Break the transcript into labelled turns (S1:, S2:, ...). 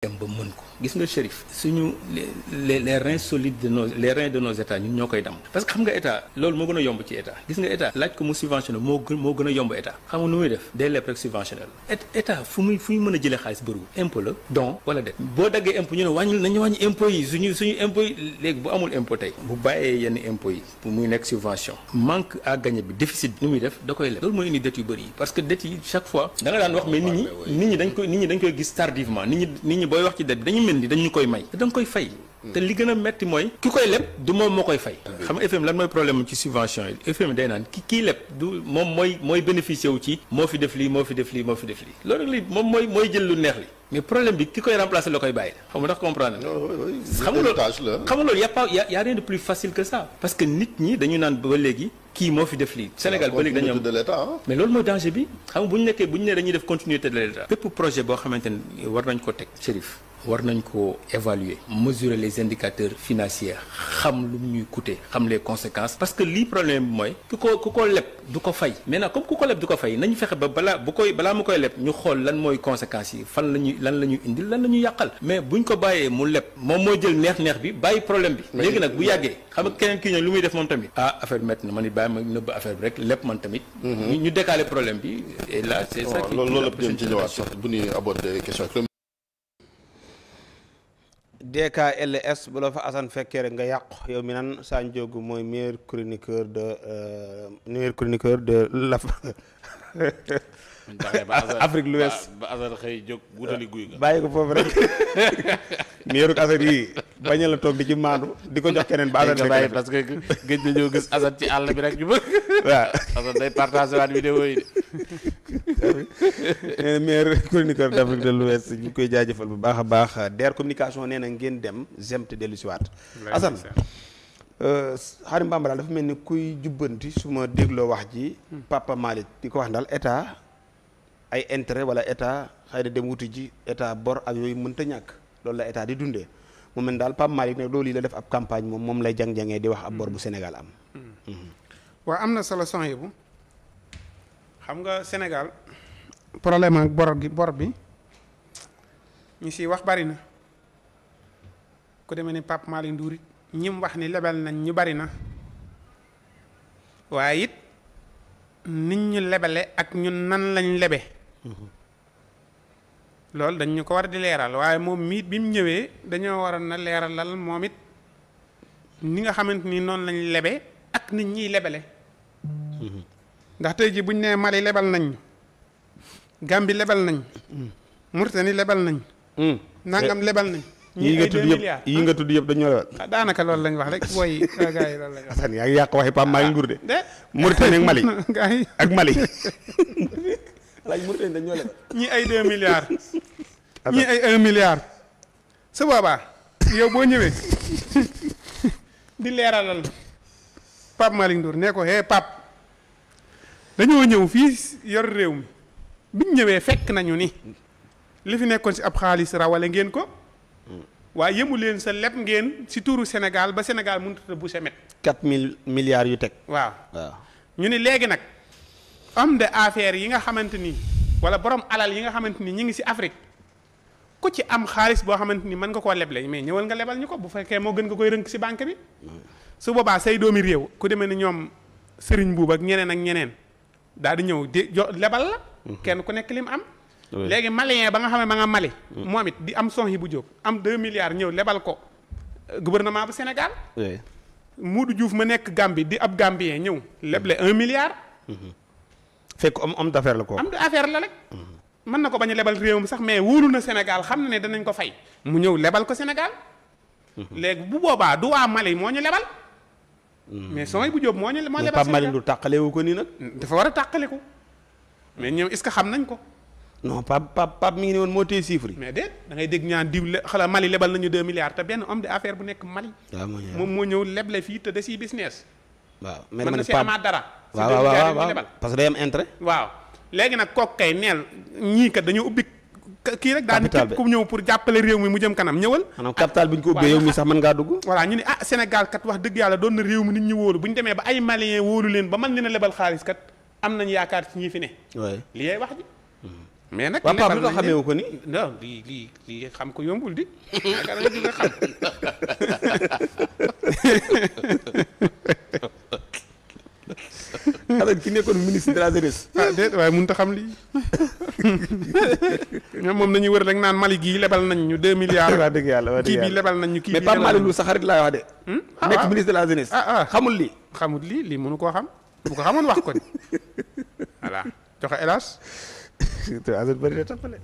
S1: dem ba mën ko gis nga Chérif suñu les reins solides de nos états ñun ñoo koy dam parce que xam nga état loolu moo gën a yomb ci état gis nga état laaj ko mu subventionné moo gën a yomb état xam nga nu muy def day leb rek subventionné la état fu muy mën a jëlee xaalis bëriwul impôt la don wala det boo daggee impôt ñu ne nañu wàññi impôt yi suñu impôt yi léegi bu amul impôt tey bu bàyyee yenn impôt yi pour muy nekk subvention manque à gagner bi déficit bi nu muy def da koy leb loolu mooy indi dette yu bëri yi parce que dette yi chaque fois da nga daan wax mais nit ñi dañ koy gis tardivement nit ñi booy wax ci dette dañu mel ni dañu koy may te da nga koy fay te li gën a metti mooy ki koy leb du moom moo koy fay xam nga FM lan mooy problème ci subvention yi FM day naan kii leb du moom mooy bénéficier wu ci moo fi def lii loolu rek li moom mooy jël lu neex li mais problème bi ki koy remplacer la koy bàyyi xam nga ndax comprendre xam nga loolu y a rien de plus facile que ça parce que nit ñi dañu naan ba léegi kii moo fi def lii Sénégal ba léegi dañu am mais loolu mooy danger bi xam nga bu ñu ne dañuy def continuité de l'état bépp projet boo xamante ne war nañ ko teg Chérif war nañ ko évaluer mesurer les indicateurs financiers xam lu ñuy coûter xam les conséquences parce que lii problème bi mooy ku ko leb du ko fay maintenant comme ku ko leb du ko fay nañu fexe ba balaa mu koy leb ñu xool lan mooy conséquences yi lan la ñuy indil lan la ñuy yàqal mais buñ ko bàyyee mu leb moom mooy jël neex bi bàyyi problème bi léegi nag bu yàggee xam nga keneen kii ñëw lu muy def moom tamit affaire bi métti na ma ni bàyyi ma nëbb affaire bi rek lépp man tamit ñu décaler problème bi et là c'est ça
S2: loolu la jëm ci ñëwaat sax bu ñuy aborder question
S3: DKLS bu la fa Assane fekkee rek nga yàqu yow mi nan Sa Ndiogou mooy meilleur chroniqueur de la Afrique l'Ouest
S4: ba Assane xëy jóg wutali guy ga
S3: bàyyi ko foofu rek meilleur Assane yi bañ la toog di ci maandu di ko jox keneen ba Assane
S4: bàyyi parce que gëj nañoo gis Assane ci àll bi rek ñu bëgg
S3: waaw
S4: Assane day partagé waat vidéo yi
S3: de meilleur chroniqueur d'Afrique de l'Ouest ñu koy jaajëfal bu baax a baax DER communication nee na ngeen dem GEM te dellu si waat Assane Xarim Bamba daal dafa mel ni kuy jubbanti su ma dégloo wax ji Papa Malick di ko wax daal état ay intérêt wala état xëy na dem wuti ji état bor ak yooyu mënta ñàkk loolu la état di dundee mu mel daal Papa Malick nag loolu yi la def ab campagne moom lay jang-jangee di wax ab bor bu Sénégal am
S5: waaw am na solo son bu xam nga Sénégal problème ak bor bi ñu si wax bari na ku demee ni Pape Malick Ndour it ñim wax ni lebal nañ ñu bari na waaye it nit ñu lebale ak ñun nan lañ lebe loolu dañ ñu ko war di leeral waaye moom miit bi mu ñëwee dañoo waroon na leeralal moom it ni nga xamante ni noonu lañ lebe ak nit ñiy lebale ndax tey ji buñ nee Mali lebal nañ Gambie lebal nañ Mauritanie lebal nañ nangam lebal nañ
S3: yi nga tudd yëpp dañoo lebal
S5: daanaka loolu lañ wax rek booy gars yi loolu lañ wax
S3: Assane yaa ngi yàq waxi Pape Malick Ndour de Mauritanie ak Mali
S5: gars yi
S3: ak Mali laaj Mauritanie dañoo lebal
S5: ñii ay 2 milliards ñii ay 1 milliard su boobaa yow boo ñëwee di leeralal Pape Malick Ndour nee ko Pape dañoo ñëw fii yor réew mi biñ ñëwee fekk nañu ni li fi nekkoon si ab xaalis rawale ngeen ko waaye yëmu leen sa leb ngeen si tuuru Sénégal ba Sénégal mënut a bu semet
S3: 4 milliards yu teg
S5: waaw ñu ni léegi nag homme d'affaires yi nga xamante ni wala borom alal yi nga xamante ni ñi ngi si Afrique ku ci am xaalis boo xamante ni mën nga koo leble mais ñëwal nga lebal ñu ko bu fekkee moo gën nga koy rënk si banque bi su boobaa say doomi réew ku demee ni ñoom Serigne Boub ak ñeneen daal di ñëw di lebal la kenn ku nekk li mu am léegi malien ba nga xam ne ma nga Mali moom it di am son yi bu jóg am 2 milliards ñëw lebal ko gouvernement bu Sénégal Moodu Diouf ma nekk Gambie di ab Gambien ñëw leble 1 milliard
S3: fekk homme d'affaires la ko
S5: homme d'affaires la rek mën na ko bañ a lebal réew mi sax mais wóolu na Sénégal xam na ne danañ ko fay mu ñëw lebal ko Sénégal léegi bu boobaa du waa Mali moo ñu lebal mais son yi bu jóob moo lebal
S3: Pape Malick Ndour tàqalewu ko nii nag
S5: dafa war a tàqale ko mais ñoom est-ce que xam nañ ko
S3: non Pape mi ngi ne woon moo téye chiffre yi
S5: mais déet da ngay dégg ñaan diw xala Mali lebal nañu 2 milliards te benn homme d'affaires bu nekk Mali moom moo ñëw leble fii te da siy business
S3: waaw
S5: mën na si amaat dara
S3: waaw parce que day am intérêt
S5: waaw léegi nag kooku kay neel ñii kat dañoo ubbi kii rek daal ni képp ku ñëw pour jàppale réew mi mu jëm kanam ñëwal
S3: maanaam capital bi ñu ko ubbee yow mi sax mën ngaa dugg
S5: voilà ñu ne Sénégal kat wax dëgg yàlla doon na réew mi nit ñi wóolu bu ñu demee ba ay malien wóolu leen ba mën leen a lebal xaalis kat am nañ yaakaar ci ñi fi ne li yay wax ji mais nag
S3: waa Pape lu tax xamee ko ni.
S5: non lii xam ko yombul di. yaakaar nga dina xam.
S3: alors ki nekkoon ministre de la jeunesse.
S5: ah déet waaye mënut a xam lii. ñoom moom nañu wër rek naan Mali gii lebal nañ ñu 2 milliards.
S3: waa dëgg yàlla waa dëgg
S5: kii
S3: yàlla
S5: bi lebal nañ ñu kii bi
S3: mais Pape Malick Ndour sa xarit laay wax de. nekk
S5: waaw
S3: ministre de la jeunesse. xamul lii.
S5: xamul lii mënu koo xam bu ko xamoon wax ko ni voilà joxe hélas.
S3: te Assane bëri na toppale.